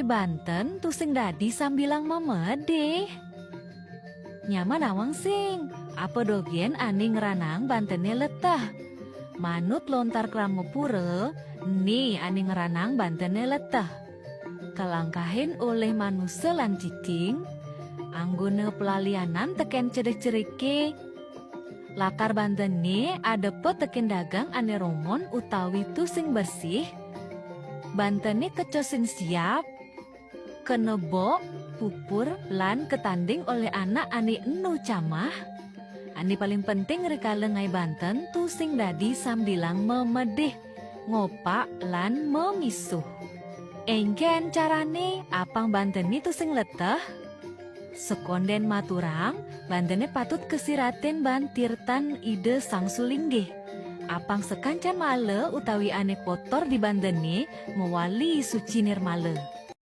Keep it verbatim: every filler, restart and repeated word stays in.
Banten tusing dadi sambilang memedih. Nyama nawang sing, apa dogén ané ngranang bantené leteh. Manut lontar Kramapura, né ané ngranang bantené leteh. Kalangkahin olih manusa lan cicing, anggona pelalianan tekén cerih-ceriké. Lakar bantené adepa tekén dagang ané romon utawi tusing bersih, bantené kecosin siap, kenebok, pupur, lan katanding olih anak ané enu camah. Ané paling penting rikala ngaé banten tusing dadi sambilang memedih, ngopak, lan mamisuh. Éngkén carané apang bantené tusing leteh? Sekondén maturang, bantené patut kasiratin baan tirtan Ida Sang Sulinggih. Apang sakancan mala utawi ané kotor di bantené mawali suci nirmala.